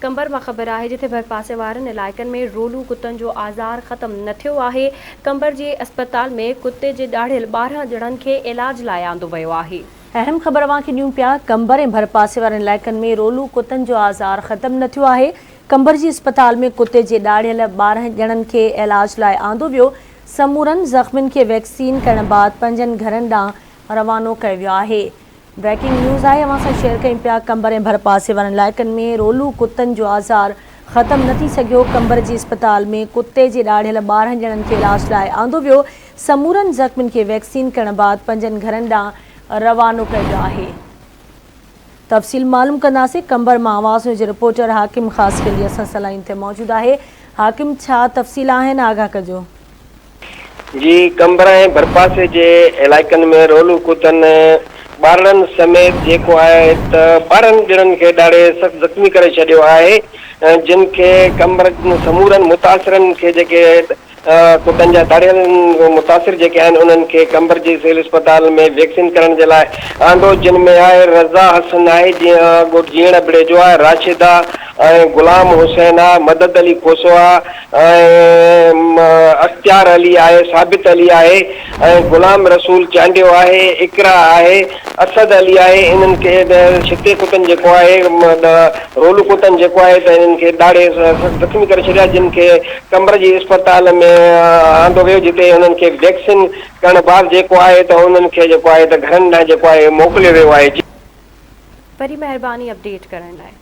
قمبر مان خبر آهي جتي ڀرپاسي وارن علائقن ۾ رولو ڪتن جو آزار ختم نه ٿيو آهي، قمبر جي اسپتال ۾ ڪتي جي ڏاڙهيل 12 ڄڻن کي علاج لاء آندو ويو آهي. اهم خبر اوهان کي ڏيون پيا، قمبر ۽ ڀرپاسي وارن علائقن ۾ رولو ڪتن جو آزار ختم نه ٿيو آهي، قمبر جي اسپتال ۾ ڪتي جي ڏاڙهيل 12 ڄڻن کي علاج لاء آندو ويو، سمورن زخمين کي ويڪسين ڪرڻ بعد پنهنجن گهرن ڏانهن روانو ڪيو ويو آهي. بريڪنگ نيوز آهي اوهان سان شيئر ڪيون پيا قمبر ۽ ڀرپاسي وارن علائقن ۾ رولو ڪتن جو آزار ختم نه ٿي سگهيو قمبر جي اسپتال ۾ ڪتي جي ڏاڙهيل 12 ڄڻن کي علاج لاء آندو ويو سمورن زخمين کي ويڪسين ڪرڻ بعد پنهنجن گهرن ڏانهن روانو ڪيو ويو آهي تفصيل معلوم ڪنداسين قمبر مان آواز نيوز جي رپورٽر حاڪم خاصخيلي اسان سان لائين تي موجود آهي حاڪم ڇا تفصيل آهن آگاهه ڪجو. جي قمبر ۽ ڀرپاسي جي علائقن ۾ رولو ڪتن ٻارڙن سميت جيڪو آهي ته 12 ڄڻن کي ڏاڙهي سخت زخمي ڪري ڇڏيو آهي جن کي قمبر سمورن متاثرن کي جيڪي ڪتن جا ڏاڙهيل متاثر جيڪي آهن انهن کي قمبر جي سول اسپتال ۾ ويڪسين ڪرڻ جي لاء آندو جن ۾ آهي رضا حسن آهي جيئن ڳوٺ جيئڻ ابڙيجو آهي راشده ۽ غلام حسين آهي مدد علي کوسو آهي ۽ اختيار علي آهي، ثابت علي آهي ۽ غلام رسول چانڊيو آهي، اقرا آهي، اسد علي آهي، انهن کي ڇتي ڪتن جيڪو آهي رولو ڪتن جيڪو آهي ته انهن کي ڏاڙهي سخت زخمي ڪري ڇڏيا جن کي قمبر جي اسپتال ۾ آندو ويو جتي انهن کي ويڪسين ڪرڻ بعد جيڪو آهي ته انهن کي جيڪو آهي ته گهرن ڏانهن جيڪو آهي موڪليو ويو آهي. وڏي مهرباني اپڊيٽ ڪرڻ لاء.